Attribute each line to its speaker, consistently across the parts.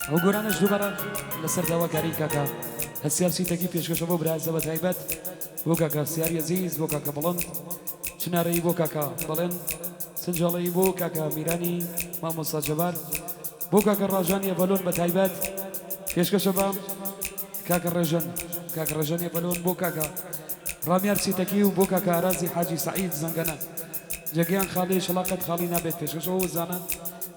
Speaker 1: ئەو گۆرانەش دووبارە لەسەر داواکاری کاکە هەستیار سیتەکی پێشکەشە بۆ برایزە بە تایبەت بۆ کاکە هەستیاری ئەزیز، بۆ کاکە بڵند چنارەیی، بۆ کاکە بەڵێن سنجاڵەیی، بۆ کاکە میرانی مامۆستا جەبار، بۆ کاکە ڕاژانی ئەڤەلۆن بە تایبەت پێشکەشە بە کاکە ڕێژەن کاکە ڕێژەنی ئەڤەلۆن، بۆ کاکە ڕامیار سیتەکی و بۆ کاکە ئارازی حاجی سەعید زەنگەنە. جێگەیان خاڵیە ئیشەڵا قەت خاڵی نابێت. پێشکەشە بۆ زانا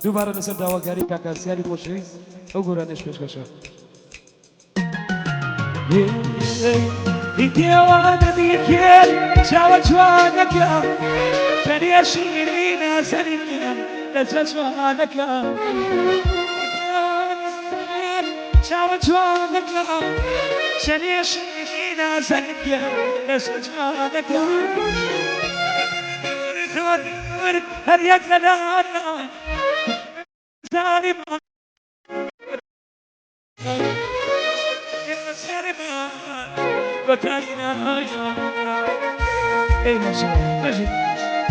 Speaker 1: دووبارە لەسەر داواکاری کاکە هەستیاری خۆشەویست ئەو گۆرانیەش پێشکەشە. دێوانە چاوە جوانەکە پەریە شیرینە زەنینە لە جوانەکە چاوە جوانەکە چەنێ شیرینە زەنینە لە جوانەکە هەر یەک لە لارە زالیمان ئەی بژی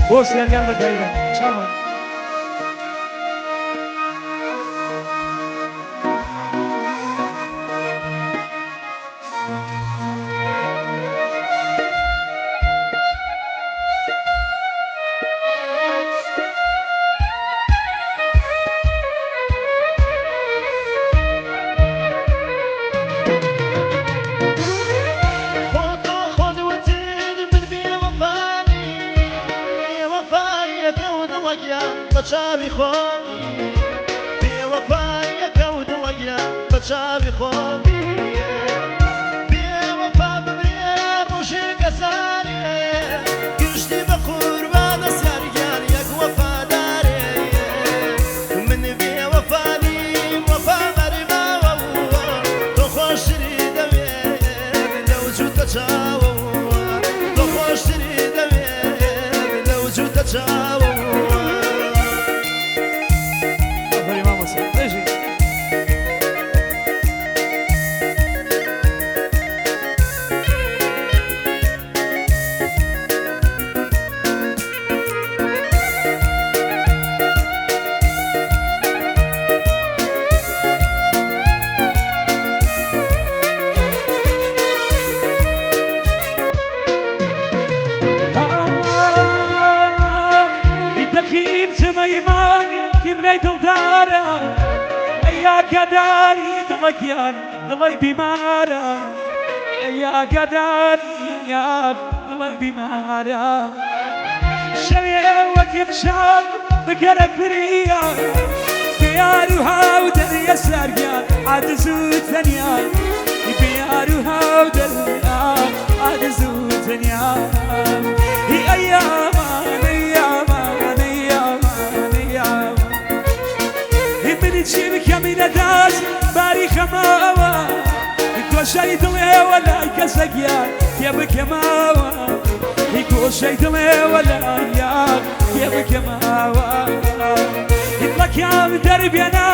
Speaker 1: بۆ سیاریان بە تایبەت چاوە.
Speaker 2: خۆت وتت من بێوەفانی، بێوەفاییەکە و دڵەگیان بە چاوی خۆمی، بێوەفاییەکە و دڵەگیان بە چاوی خۆمی، بێوەفا بمرێ ڕۆژێ کەسانێ گشتی بە قوربانە سیارگیان یەک وەفادارێ. من بێوەفانیم وەفا بەرماوە، تۆ خۆشتری دەوێ لەو جووتە چاوە، تۆ خۆشتری دەوێ لەو جووتە چاوە.
Speaker 1: ئافەرین مامۆستا بژی. دەخیم چمەیمان کیمرەی دڵدارە، ئەیا گەداری دڵەکیان دڵی بیمارە، ئەیا گەداری دڵی بیمارە. شەوێ وەکیم شام بگەرە فریا بیار و هاو دەریە سەرگیان عادز و تەنیا، بیار و هاو دەریا عادز و تەنیا. ئەیامان ئەیامان ئەیامان ئەیامان من چی بکەم لە داست باری خەماوە، گۆشەی دڵێوە لای کەسەگیان تێ بکەماوە، گۆشەی دڵێوە لایان تێ بکەماوە. دڵەکەم دەربێنە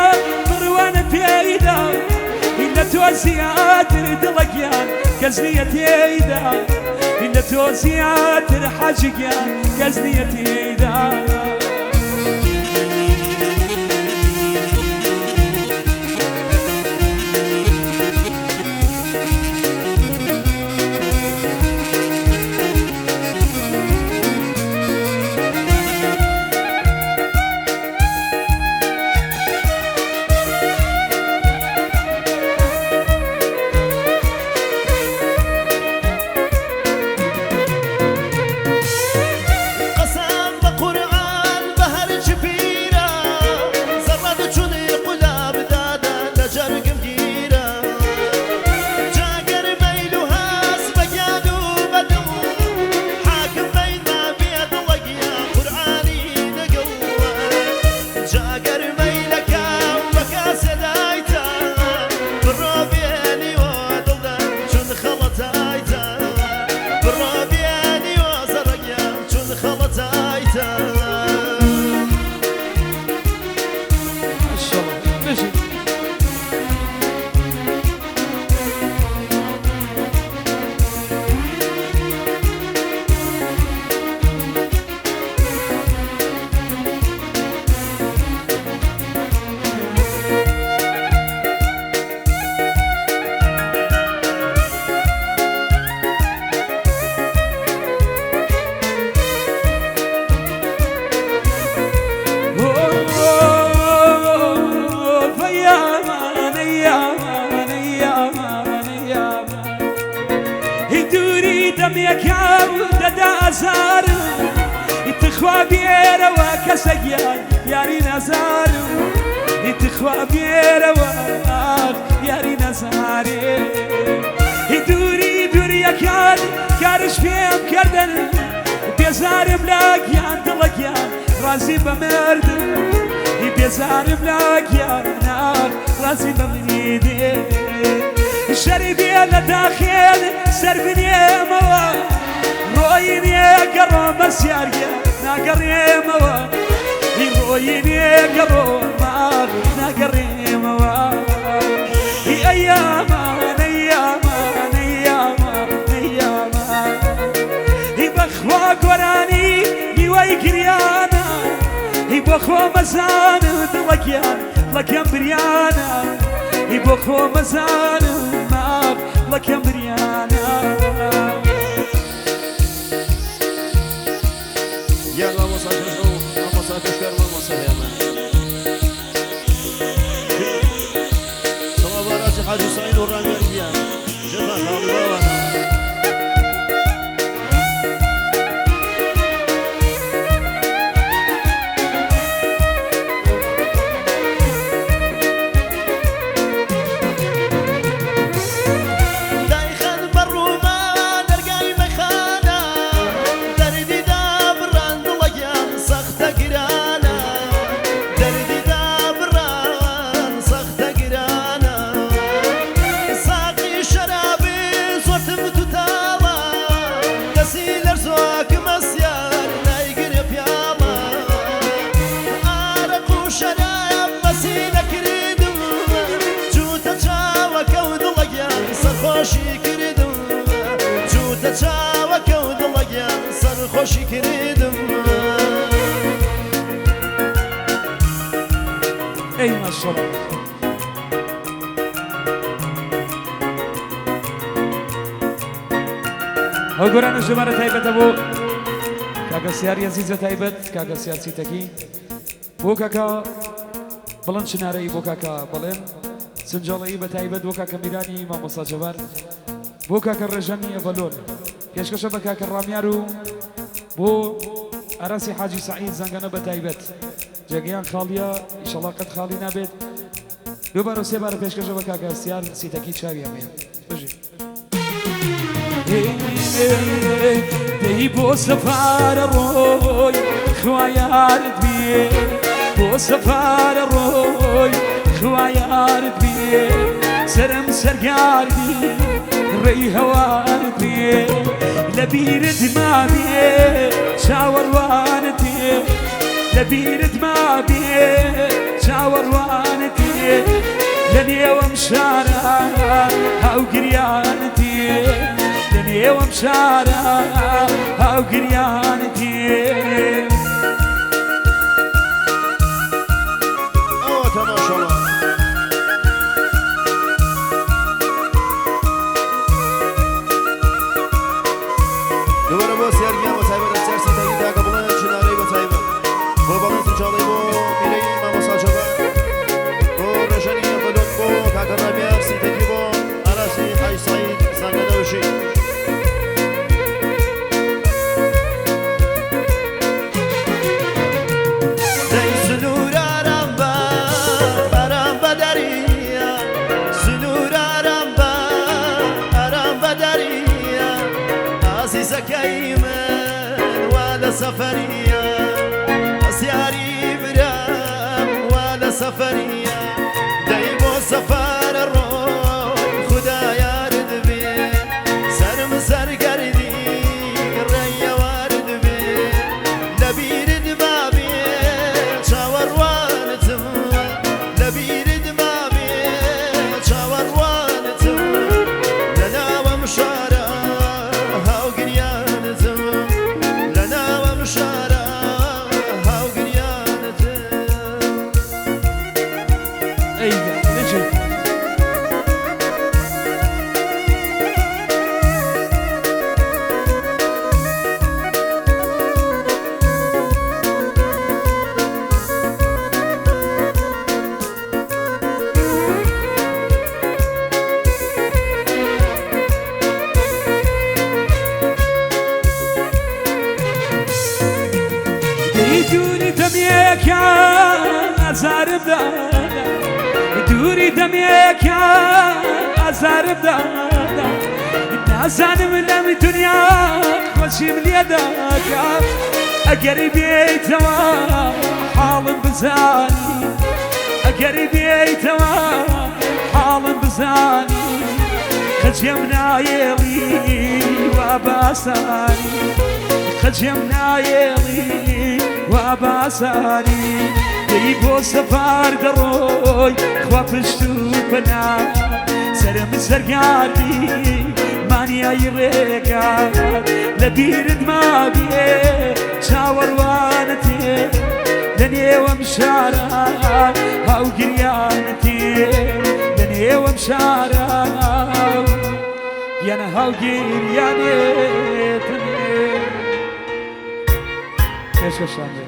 Speaker 1: بڕوانە پێیدا، لە تۆ زیاتر دڵەکیان کەس نییە تێیدا، لە تۆ زیاتر حەجگیان کەس نییە تێیدا.
Speaker 2: قەسەم بە قورعان.
Speaker 1: و دەدا ئازارم تخوا بێرەوە کەسە گیان یاری نەزارم تخوا بێرەوە ئاخ یاری نەزارێ دووری دووریەکان کارش پێم کردن بێزارم لە گیان دڵە گیان ڕازی بە مردن بێزارم لە گیان ئاخ ڕازی بە منیدێ شەریبێ لە داخێن سەر بنێمەوە ڕۆیینێ گەڕۆمە سیارگە ناگەڕێمەوە ڕۆیینێ گەڕۆمە ناگەڕێمەوە ئەیامان ئەیامان ئەیامان ئەیامان بەخوا گۆرانی نیوەی گریانە بۆ خۆ مەزانم دڵە گیان دڵەکەم بریانە بۆ خۆ مەزانم ماف دڵەکەم بریانە
Speaker 2: گیان مامۆستا خەسرەو مامۆستا پێشکار مامۆستا هێمن سڵاو باراسی حاجی سعید و ڕامیار گیان ژێرتان خاڵی باوانە. دایخەن بە ڕووما دەرگای مەیخانە دەردی دابڕان دڵە گیان سەختە گرانە دەردی دابڕان سەختە گرانە ساقی شەرابی زۆرتم توتاڵە دەسی لەرزۆکمە سیار نایگرێ پیاڵە ئارەق و شەراب مەسی نەکردم چووتە چاوەکە و دڵە گیان سەرخۆشی کردم چووتە چاوەکە و دڵە گیان سەرخۆشی کردم.
Speaker 1: ئەی ماشەڵڵا. ئەو گۆرانە ژمارە تایبەتە بۆ کاکە سیاری عەزیز بە تایبەت کاکە سیار سیتەکی بۆ کاکە بڵند چنارەی بۆ کاکە بەڵێن سنجاڵەیی بە تایبەت بۆ کاکە میرانی مامۆستا جەبار بۆ کاکە ڕێژەنی ئەڤەلۆن پێشکەشە بە کاکە ڕامیار و بۆ ئاراسی حاجی سەعید زەنگەنە بە تایبەت جێگەیان خاڵیە ئیشەڵا قەت خاڵی نابێت دووبارە و سێبارە پێشکەشە بە کاکە سیار سیتەکی چاوی ئەمەیە بژی. دەی بۆ سەفارە ڕۆی خوا یارت بێ بۆ سەفارە ڕۆی خوا یارت بێ سەرم سەرگاردی ڕێی هەوارت بێ لە بیرت مابێ چاوەڕوانت بێ لە بیرت مابێ چاوەڕوانت بێ لە نێوەم شارە هاوگریانت بێ لە نێوەم شارە هاوگریانت بێ.
Speaker 2: ئەوە تەماشەڵا. دووبارە بۆ سیارگیان بە تایبەت ئەسیار سیتەکی کاکە بڵێن چنارەی بە تایبەت بۆ بەڵێن سنجاڵەی بۆ میرەی مامۆستا جەبار بۆ ڕێژەنی ئەڤەلۆن بۆ کاکە ڕامیار سیتەکی بۆ ئاراسی حاجی سعید زانگەنەوشی. دەی سنوور ئارام بە ئارام بە دەریا سنوور ئارام بە ئارام بە دەریا ئازیزەکەی من وا لە سەفەریە ئەسیاری برام وا لە سەفەریە دەی بۆ سەفەرە ڕۆی خودا یارت بێ سەرم سەرگەردی ڕێیەوارت بێ لە بیرت مابێ چاوەڕوانتم لە بیرت مابێ چاوەڕوانتم لە ناوەم شارە هاوگریانتم لە ناوەم شارە هاوگریانتم.
Speaker 1: ئەی بژی. دەمێکە ئازارم دادا، دووری دەمێکە ئازارم دادا، نازانم لەم دنیا خۆشیم لێ دەکا. ئەگەر بێیتەوە حاڵم بزانی، ئەگەر بێیتەوە حاڵم بزانی، خەجێم نایەڵی وا باسانی، خەجێم نایەڵی وا باسانی. دەی بۆ سەفار دەڕۆی خوا پشت و پەنا، سەرم سەرگاردی مانیای ڕێگا، لە بیرت مابێ چاوەڕوانەتێ، لە نێوەم شارە هاوگریانەتێ، لە نێوەم شارە یانە هاوگریانێتنێ. پێشکەشان بێ.